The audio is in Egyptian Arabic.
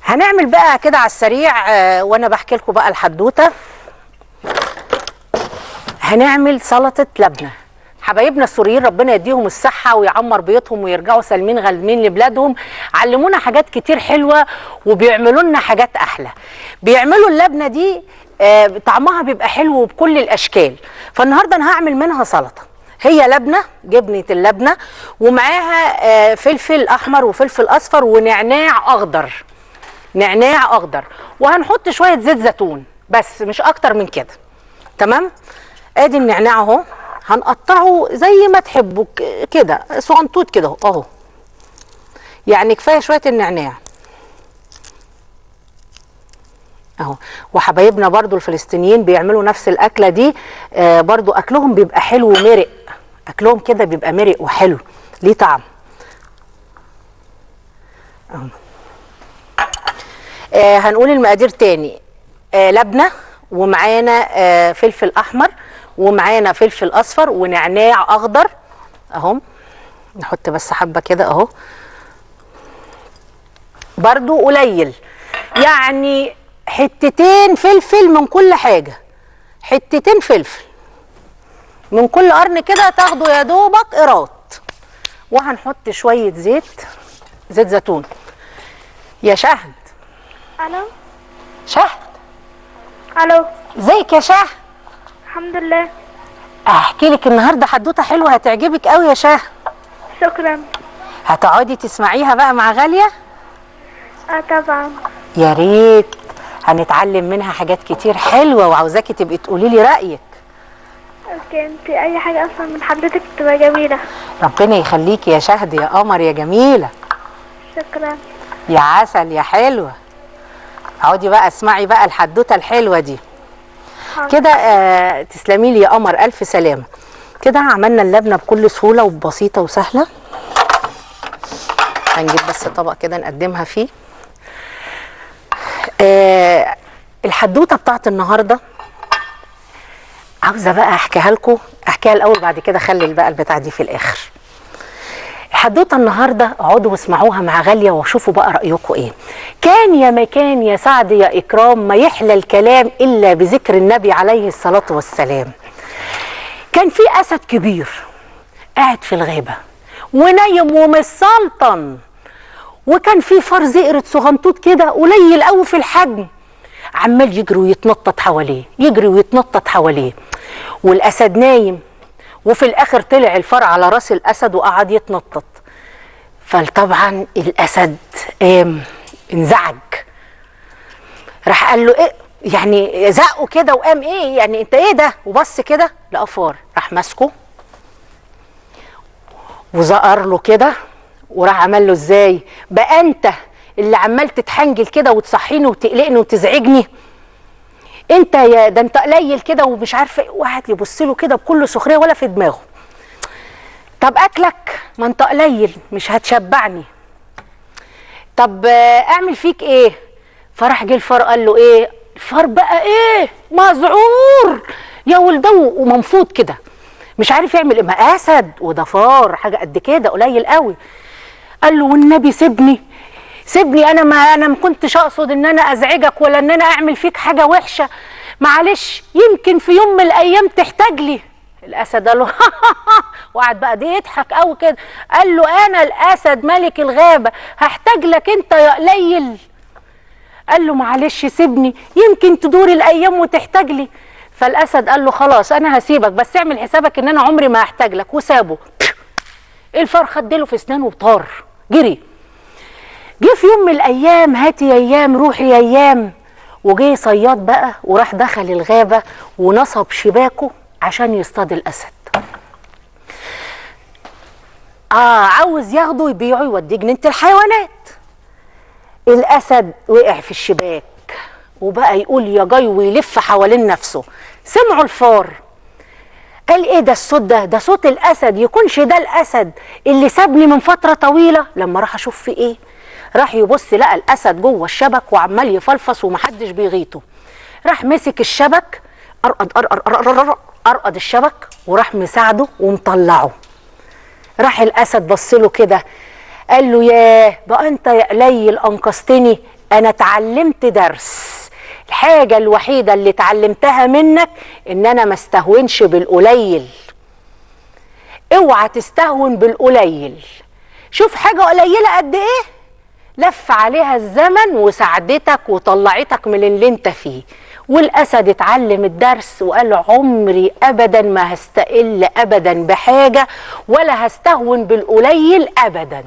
هنعمل بقى كده على السريع، وانا بحكي لكم بقى الحدوتة. هنعمل سلطة لبنه. حبايبنا السوريين ربنا يديهم الصحة ويعمر بيوتهم ويرجعوا سالمين غالمين لبلادهم، علمونا حاجات كتير حلوة وبيعملوا لنا حاجات احلى. بيعملوا اللبنة دي طعمها بيبقى حلو بكل الاشكال. فالنهارده انا هعمل منها سلطة. هي لبنه، جبنه اللبنة، ومعاها فلفل احمر وفلفل اصفر ونعناع اخضر. نعناع اخضر، وهنحط شوية زيت زيتون بس، مش اكتر من كده. تمام؟ ادي النعناع اهو، هنقطعه زي ما تحبوا كده صغنطوط كده اهو، يعني كفاية شوية النعناع اهو. وحبايبنا برضو الفلسطينيين بيعملوا نفس الاكلة دي، برضو اكلهم بيبقى حلو ومرق، اكلهم كده بيبقى مرق وحلو ليه طعم اهو. هنقول المقادير تاني. لبنه، ومعانا فلفل احمر، ومعانا فلفل اصفر، ونعناع اخضر اهو. نحط بس حبه كده اهو، برضو قليل، يعني حتتين فلفل من كل حاجة، حتتين فلفل من كل قرن كده، تاخده يا دوبك قراط. وهنحط شوية زيت، زيت زيتون. يا شهد. الو. شهد. الو. ازيك يا شهد؟ الحمد لله. احكي لك النهارده حدوتة حلوة هتعجبك قوي يا شهد. شكرا. هتقعدي تسمعيها بقى مع غالية؟ اه طبعا. يا ريت، هنتعلم منها حاجات كتير حلوة، وعاوزاكي تبقي تقولي لي رايك. okay، انت اي حاجة اصلا من حضرتك بتبقى جميلة. ربنا يخليكي يا شهد يا قمر يا جميلة. شكرا. يا عسل يا حلوة. اقعدي بقى اسمعي بقى الحدوتة الحلوة دي كده. تسلمي لي يا قمر، الف سلامه. كده عملنا اللبنة بكل سهولة وبسيطة وسهلة. هنجيب بس طبق كده نقدمها فيه. الحدوتة بتاعت النهارده عاوزه بقى احكيها لكم، احكيها الاول بعد كده اخلي بقى البتاع دي في الاخر. الحدوتة النهارده اقعدوا واسمعوها مع غالية وشوفوا بقى رايكم ايه. كان يا مكان يا سعد يا اكرام، ما يحلى الكلام الا بذكر النبي عليه الصلاة والسلام. كان في اسد كبير قاعد في الغابة ونايم ومسلطن، وكان في فار زئرة صغنطوط كده قليل قوي في الحجم، عمال يجري ويتنطط حواليه، يجري ويتنطط حواليه، والاسد نايم. وفي الاخر طلع الفار على راس الاسد وقعد يتنطط. فطبعا الاسد قام انزعج، راح قال له ايه يعني، زقه كده وقام ايه يعني انت ايه ده، وبص كده لقى فار، راح ماسكه وزقر له كده، وراح عمل له ازاي بقى انت اللي عمال تتحنجل كده وتصحيني وتقلقني وتزعجني، انت يا ده انت قليل كده ومش عارفه ايه. وقعد يبص له كده بكل سخرية ولا في دماغه. طب اكلك ما انت قليل مش هتشبعني، طب اعمل فيك ايه؟ فراح جه الفار قال له ايه؟ الفار بقى ايه مذعور يا ولده ومنفوض كده مش عارف يعمل ايه، ما اسد وده فار حاجة قد كده قليل قوي. قال له والنبي سيبني سيبني، انا ما كنتش اقصد ان انا ازعجك ولا ان انا اعمل فيك حاجة وحشة، معلش يمكن في يوم من الايام تحتاج لي. الاسد قال له وقعد بقى دي يضحك قوي كده، قال له انا الاسد ملك الغابة هحتاج لك انت يا قليل؟ قال له معلش سيبني يمكن تدور الايام وتحتاج لي. فالاسد قال له خلاص انا هسيبك بس اعمل حسابك ان انا عمري ما هحتاج لك، وسابه. الفار خدله في اسنانه وطار جري. جه في يوم من الايام، هاتي يا ايام روحي يا ايام، وجه صياد بقى وراح دخل الغابة ونصب شباكه عشان يصطاد الاسد. عاوز ياخده يبيعه يوديه جنينة الحيوانات. الاسد وقع في الشباك وبقى يقول يا جاي ويلف حوالين نفسه. سمعوا الفار قال ايه ده الصوت ده؟ ده صوت الاسد، يكونش ده الاسد اللي سابني من فترة طويلة؟ لما راح اشوف في ايه، راح يبص لقى الاسد جوه الشبك وعمال يفلفص ومحدش بيغيطه. راح مسك الشبك ارقد ارقد ارقد ارقد الشبك وراح مساعدة ومطلعه. راح الاسد بص له كده قال له ياه بقى انت يا قليل انقذتني، انا اتعلمت درس. الحاجة الوحيدة اللي اتعلمتها منك ان انا ما استهونش بالقليل. اوعى تستهون بالقليل. شوف حاجة قليلة قد ايه لف عليها الزمن وساعدتك وطلعتك من اللي انت فيه. والاسد اتعلم الدرس وقال عمري ابدا ما هستقل ابدا بحاجة ولا هستهون بالقليل ابدا.